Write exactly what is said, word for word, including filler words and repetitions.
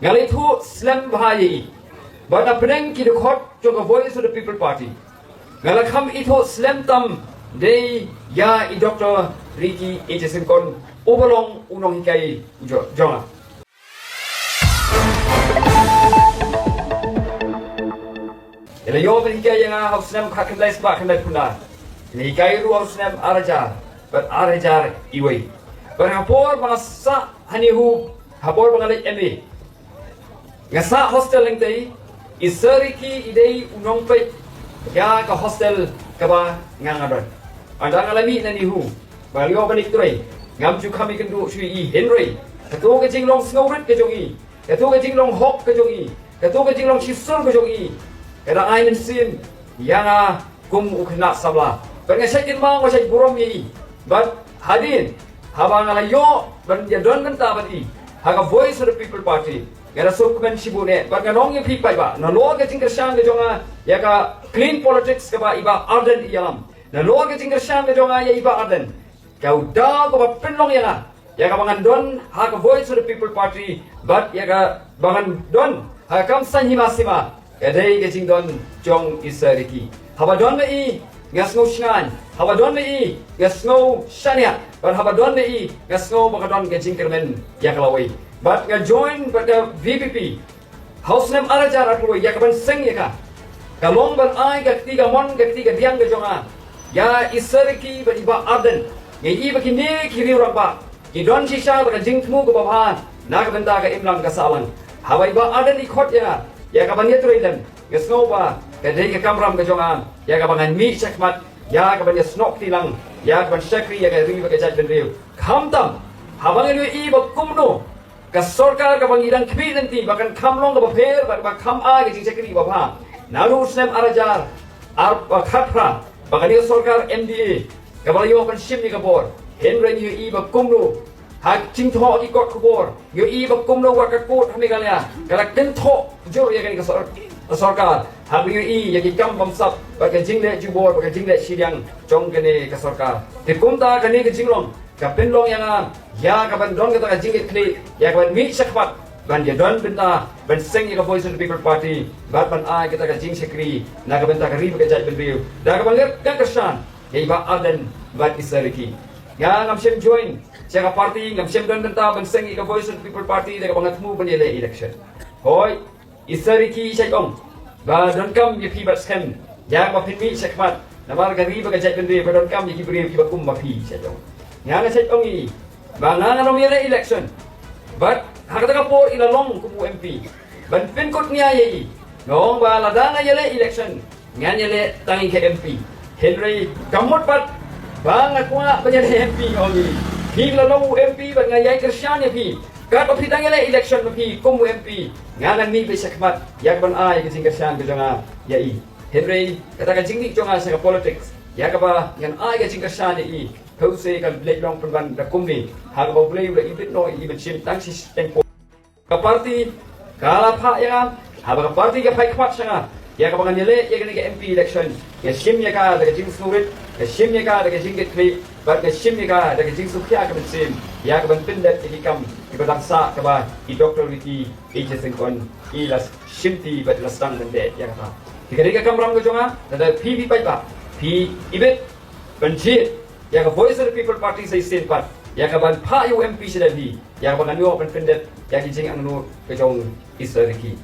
Nga la ithuh slem bha ïa i. Bad na pdeng ki dkhot jong ka Voice of the People Party, nga la kham ithuh slem tam dei ïa i Doctor Ricky A J Syngkon, uba long u nonghikai u jo-, jong nga. I la ïoh ban hikai ïa nga ha u snem khatkhyndai spah khyndaiphew khyndai. I la hikai ruh ha u snem ar hajar bad ar hajar iwei. Bad ha por ba nga sah ha NEHU, ha por ba nga leit M A, nga sah hostel hangtei. I Sir Ricky i dei u nongpeit ïa ka hostel kaba nga nga don. Haba nga la mih na NEHU, ba nga ïoh ban leit trei, ngam ju kham ïakynduh shuh ïa i, hynrei kato ka jinglong sngewrit ka jong i, kato ka jinglong hok ka jong i, kato ka jinglong shisur ka jong i, ka da ai mynsiem ïa nga kum u khynnah samla. Bad nga shait kynmaw, nga shait burom ïa i. Bad hadien, haba nga la ïoh ban ïadon bynta bad i ha ka Voice of the People Party, nga da sngewkmen shibun eh. Bad ngan ong ïa phi paidbah, nalor ka jingkyrshan ka jong nga ïa ka clean politics kaba i Bah Ardent i ïalam, nalor ka jingkyrshan ka jong nga ïa i Bah Ardent, ka daw kaba pynlong ïa nga ïa kaba ngan don ha ka Voice of the People Party, bad ïa kaba ngan don ha ka kam saiñ hima sima, ka dei ka jingdon jong i Sir Ricky. Haba don ma i, nga sngew shngaiñ. Haba don ma i, nga sngew shaniah. Bad haba don ma i, nga sngew ba ka don ka jingkyrmen ïa ka lawei. Bad nga join bad ka V P P ha u snem ar hajar arphew wei ïa ka ban seng ïa ka. Ka long ban ai ka kti kamon, ka kti kadiang ka jong nga ïa i Sir Ricky bad i Bah Ardent. Nga i ba kine ki riew rangbah ki don shisha bad ka jingthmu kaba bha na ka bynta ka imlang ka sahlang. Haba i Bah Ardent i khot ïa nga ïa ka ban ïatrei lem, nga sngew ba ka dei ka kamram ka jong nga ïa ka ban ngan mih shakhmat, ïa ka ban ïasnoh kti lang, ïa ka ban shakri ïa ka ri bad ka jaitbynriew. Khamtam haba ngan ïohi ba kumno ka sorkar kaba ngi dang khmih lynti ba kan kham long kaba pher bad ba kham ai ka jingshakri kaba bha. Naduh u snem ar hajar ar, uh, khatphra, ba kane ka sorkar M D A kaba la ïoh ban shim ïa ka bor, hynrei ngi ïohi ba kumno ha jingthoh ki kot khubor, ngi ïohi ba kumno wat ka kot ha Meghalaya ka la kynthoh jur ïa kane ka sor-, ka sorkar. Haba ngi ïohi ïa ki kam bamsap bad ka jingleh jubor bad ka jingleh shiliang jong kane ka sorkar. Te kumta kane ka jinglong ka pynlong ïa nga ïa ka ban don kata ka jingkitkhlieh, ïa ka ban mih shakhmat ban ïadon bynta, ban seng ïa ka Voice of the People Party bad ban ai kata ka jingshakri na ka bynta ka ri bad ka jaitbynriew. Da kaba nga kyrshan ïa i Bah Ardent bad i Sir Ricky. Nga ngam shym join sha ka party, ngam shym don bynta ban seng ïa ka Voice of the People Party da kaba nga thmu ban ïaleh election. Hooid, i Sir Ricky i shait ong ba donkam ïa phi bad skhem ïa kaba phin mih shakhmat, namar ka ri bad ka jaitbynriew ka donkam ïa ki briew kiba kum ma phi, i shait ong. Nga nga shait ong ïa i ba nga ngan ym ïaleh election. Bad ha kata ka por i la long kum u M P ban pynkut nia ïa i. Nga ong ba lada nga ïaleh election, ngan ïaleh tang ïa ka M P. Hynrei ka mut pat ba nga kwah ban ïaleh M P, ong i. Phi la long u M P bad nga ïai kyrshan ïa phi. Katba phi dang ïaleh election ma phi kum u M P, nga ngan mih beit shakhmat ïa ka ban ai ka jingkyrshan ka jong nga ïa i. Hynrei kata ka jingmih jong nga sha ka politics, ïa kaba ngan ai ka jingkyrshan ïa i, khublei ka leit long pynban da kumne, ha kaba U Blei u la ibit noh ïa i ban shim tang shi shiteng por. Ka party ka la phah ïa nga, haba ka party ka phai khmat sha nga ïa kaba ngan ïaleh ïa kane ka M P election, nga shim ïa ka da ka jingsngewrit, nga shim ïa ka da ka jingkitkhlieh, bad nga shim ïa ka da ka jingsngewkhia ka mynsiem ïa ka ban pyndep ïa ki kam kiba dang sah, kaba i Doctor Ricky A J Syngkon i la shimti bad i la sdang ban leh ïa kata. Te ka dei ka kamram ka jong nga, lada phi, phi paidbah phi ibit ban jied ïa ka Voice of the People Party sa shisien pat, ïa ka ban phah ïa u M P sha Delhi, ïa kaba ngan ïoh ban pyndep ïa ki jingangnud ka jong i Sir Ricky.